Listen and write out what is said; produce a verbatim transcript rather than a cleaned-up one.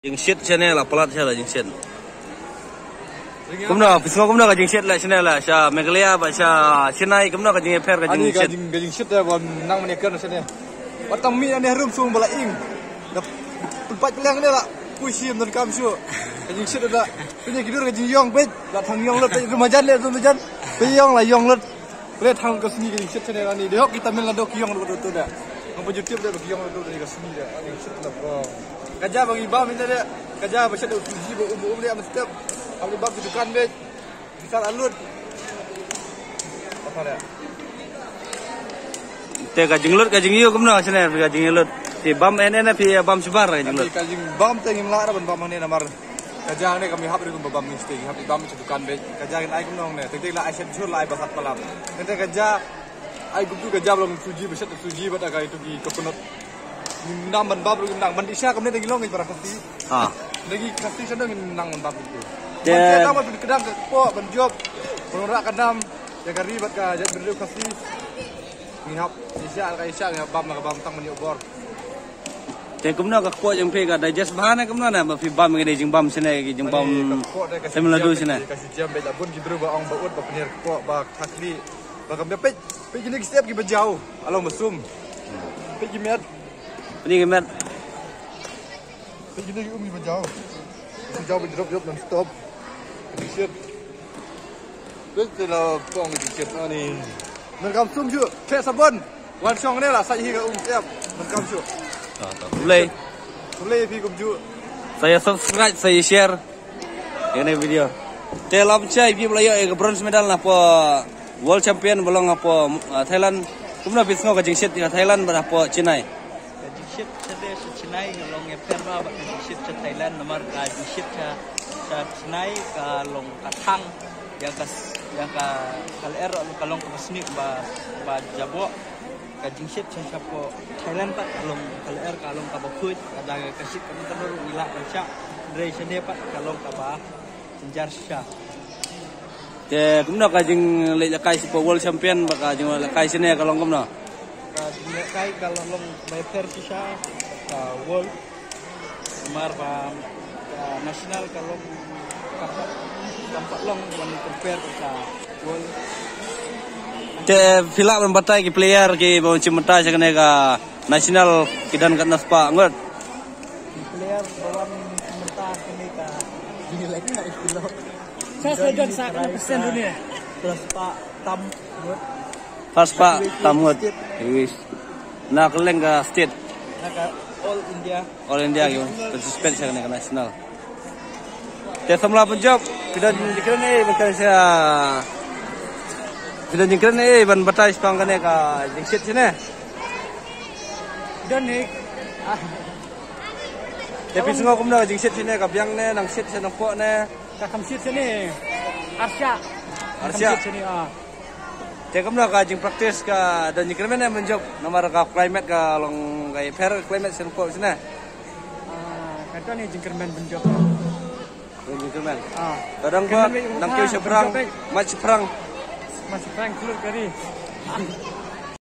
Jingshit shane la palat sha la jingshit. Kumno, phi sngew kumno ka jingshit la shane la sha Meghalaya bad sha Chennai, kumno ka jingïapher ka jingshit. Ka jing ka jingshit da ban nang mane kan shane. Wat tang mi ane harum sung bala ing. Da pulpat pelang ne la. Pushi mdan kam shu. Ka jingshit da. Punya kidur ka jingyong bej. La thang yong lut rum hajan le rum hajan. Pe yong la yong lut. Kule thang ka sngi ka jingshit shane la ni. Dei hok ki Tamil Nadu ki yong lut lut da. Ngam pa jutip da ki yong lut lut da ka sngi da. Ka jingshit la bro. Ka ja ba ngi bam ina da. Ka ja ba shet da uji ba um um da am step. Am ni bam ki dukan bej. Misal alut. Apa da? Te ka jinglut ka jingïoh kumno shane ka jinglut. Te bam en en phi bam shabar ka jinglut. Ka jingbam te ngim lah da ban bam ne namar. Ka ja ne kami hap ri kum bam ni ste hap bam sha dukan bej. Ka ja ngin ai kumno ne. Te te la ai shet jhur la ai basat palam. Te ka ja ai gup tu ka ja ba long suji ba shet suji ba da ka itu ki coconut. Ngim nang ban bam ruh ngim nang ban isha kamne te ngi long ngi para Khasi. Ha. Te ngi Khasi sha nang ngim nang ban bam ruh. Te ban nang ban kedang ka kpoh ban jop. Ban rak ka nam ïa ka ri bad ka jaitbynriew Khasi. Ngi hap isha ka isha ngi hap bam la ka bam tang ban ïoh bor. Te kumno ka kpoh jong phi ka digest bha ne kumno ne ba phi bam ngi dei jingbam shane ki jingbam. Ani ka kpoh te ka Tamil Nadu shu jam shane. Ka shu jam bad la bun ki briew ba ong ba ut ba pynhiar kpoh ba thakli ba kam peit peit kine ki step ki ba jaw. Alo masum. Peit ki met. Peit ki met. Peit kine ki um ki ba jaw. Ki jaw ba drop drop non stop. Shit. Peit te la pong ki shit ani. Nang kam sum ju. Khe sabon. Wan shong ne la sa hi ka um step. Nang kam shu. Play. Play phi kum ju. Sa ïa subscribe, sa ïa share. Ïa kane video. Te la pynshai phi ba la ïoh ïa ka bronze medal na hapoh World Champion ba long hapoh, ah, Thailand. Kumno phi sngew ka jingshit ïa Thailand bad hapoh Chennai. Ka jingshit sha de sha Chennai ka long ïapher bha bad ka jingshit sha Thailand namar ka jingshit sha, sha Chennai ka long ka thang ïa ka s-, ïa ka, ka lyer ka long kaba snieh ba, ba jaboh. Ka jingshit sha shapoh Thailand pat ka long ka lyer ka long kaba khuid, ka da ka shit ka nang ka ruh ngi lah ban shah. Hynrei shane pat ka long kaba jynjar shisha. Te kumno ka jingleh lehkai shapoh World Champion bad ka jingleh lehkai shane ka long kumno? Ka jinglehkai ka long long ba pher shisha ka World. Namar ba ka national ka long ka, kam pat long ban compare ka World. Te phi lah ban batai ki player ki ba chim mynta sha kane ka national ki don katno spah ngut. Ki player ba wan mynta kane ka jinglehkai ki long. Sa sa don sa katno percent dunia. Plus spah tam ngut. First pa tam ngut. Wis. Na kylleng ka state. Na ka all India. All India ki participate sha kane ka national. Te samla Punjab, phi don jingkren eh ban kren sha, phi don jingkren eh ban batai shaphang kane ka jingshit shane. Don eh. Te phi sngew kumno ka jingshit shane, ka biang ne, nang shit sha nang poh ne. Ka kham shit shane. Arshah. Arshah. Kham shit shane ah. Te kumno ka jingpractice ka don jingkyrmen em ban jop namar ka climate ka long ka ïapher climate sien pok sien eh. Ah, ka don jingkyrmen ban jop. Don jingkyrmen. Ah. Ka dang ba nang kiew shaphrang, mat shaphrang. Mat shaphrang klur kari.